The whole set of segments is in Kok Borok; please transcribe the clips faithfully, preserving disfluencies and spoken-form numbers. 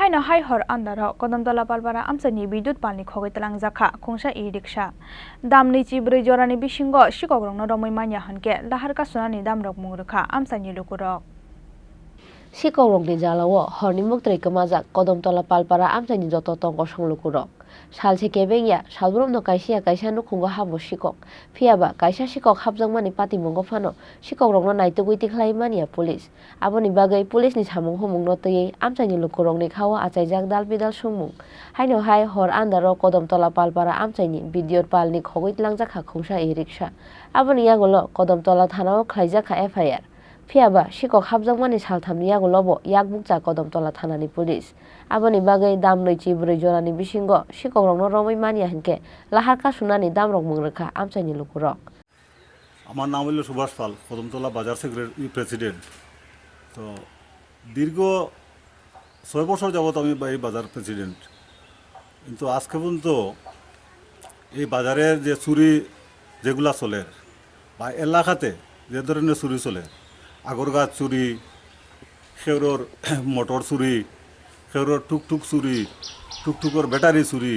Haino hai hor andaro Kodamtola Palpara amchaini bidyut palni khogwi tlangjak kha khungsa e-rickshaw. Dam nwi chi bwrwi jorani bisingo sikokrokno romwi manya hwnkhe lahar kasunani damrok mung rwkha amchaini lukurok. Sikokrokni jalao horni muktwi kwmajak Kodamtola Palpara amchaini joto tong kosong lukurok. Salse kebeng ya, salbrumno kaisa ya kaisa nukhungo habo sikok. Phiya ba kaisa sikok hapjakmani patimungo phano sikokrokno naitugwi tikhlai manya police. Aboni bagwi police ni samung humungno twiwi amchaini lukurokni khao achaijak dal bidal sungmung. Haino hai hor andaro Kodamtola Palpara amchaini bidyut palni khogwi tlangjak kha khungsa e-rickshaw. Aboni yagulo Kodamtola thanao khlaijak kha F I R. Phiya ba sikok hapjakmani salthamni yagulobo yakbukcha Kodamtola thanani police. Aboni bagwi dam nwi chi bwrwi jorani bisingo sikokrokno romwi manya hwnkhe lahar kasunani damrok mung rwkha amchaini lukurok. আমার নাম হইল সুভাষ পাল, কদমতলা বাজার secretary, president. তো দীর্ঘ ছয় বছর যাবত আমি এই বাজার প্রেসিডেন্ট। কিন্তু আজকে পর্যন্ত এই বাজারের যে চুরি যেগুলা চলের বা এলাকাতে যে ধরনের চুরি চলের, আগর গাছ চুরি, কেউরর মোটর চুরি, কেউরর টুকটুক চুরি, টুকটুকর ব্যাটারি চুরি,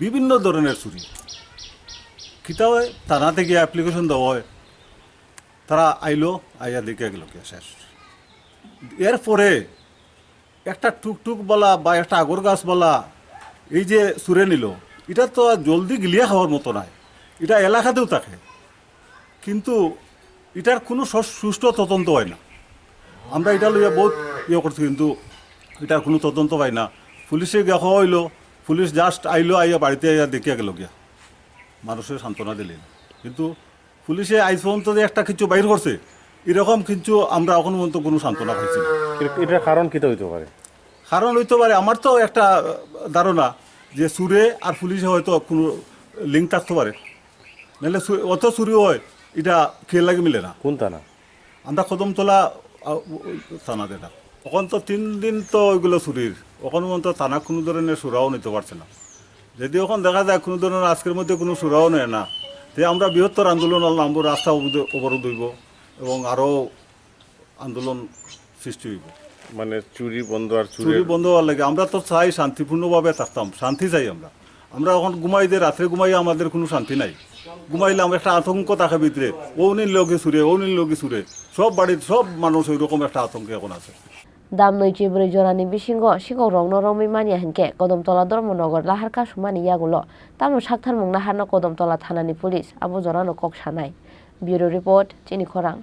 বিভিন্ন ধরনের চুরি। কিতা হয়, থানাতে গিয়ে অ্যাপ্লিকেশন দেওয়া হয়, তারা আইলো, আইয়া দেখে গেল কি শেষ। এরপরে একটা টুকটুক বালা বা একটা আগর গাছ বালা এই যে চুরে নিল, এটা তো আর জলদি গিলিয়া খাওয়ার মতো নয়, এটা এলাকাতেও থাকে, কিন্তু এটার কোনো সস-, সুষ্ঠু তদন্ত হয় না। আমরা এটা লইয়া বহুত ইয়ে করছি, কিন্তু এটার কোনো তদন্ত হয় না। পুলিশে গিয়া হওয়া হইলো, পুলিশ জাস্ট আইলো, আইয়া বাড়িতে আইয়া দেখিয়া গেল গিয়া, মানুষের সান্ত্বনা দিলেন। কিন্তু পুলিশে আইজ পর্যন্ত যে একটা কিছু বাইর করছে, এরকম কিছু আমরা এখন পর্যন্ত কোনো সান্ত্বনা পাইছি না। এর, এটার কারণ কিতা হইতে পারে? কারণ হইতে পারে, আমার তো একটা ধারণা যে চুরে আর পুলিশে হয়তো কোনো লিঙ্ক থাকতে পারে, নাহলে চু-, অত চুরি হয়, এটা খেয়াল লাগে মিলে না। কোন থানা? আমরা কদমতলা, আ, ও, ও, থানা যেটা। এখন তো তিন দিন তো ওইগুলো চুরির, এখন পর্যন্ত থানা কোনো ধরনের সুরাও নিতে পারছে না। যদি এখন দেখা যায় কোনো ধরনের আজকের মধ্যে কোনো সুরাও নেয় না, তে আমরা বৃহত্তর আন্দোলন নামবো, রাস্তা অবরোধ, অবরোধ হইব এবং আরও আন্দোলন সৃষ্টি হইব। মানে চুরি বন্ধ আর চুরের চুরি বন্ধ হওয়ার লাগে আমরা তো চাই শান্তিপূর্ণভাবে থাকতাম, শান্তি চাই আমরা। আমরা এখন ঘুমাই যে রাত্রে ঘুমাই আমাদের কোনো শান্তি নাই, ঘুমাইলে আমরা একটা আতঙ্ক থাকে ভিতরে, ও নিল লোকে চুরে, ও নিল লোকে চুরে, সব বাড়ির সব মানুষ ওইরকম একটা আতঙ্কে এখন আছে। Dam nwi chi bwrwi jorani bisingo sikokrokno romwi manya hwnkhe Kodamtola Dharmanagar lahar kasumani yagulo tamo saktharmung naharno Kodamtola thanani police abo jorano kok sanai. Bureau report, Chini Khorang.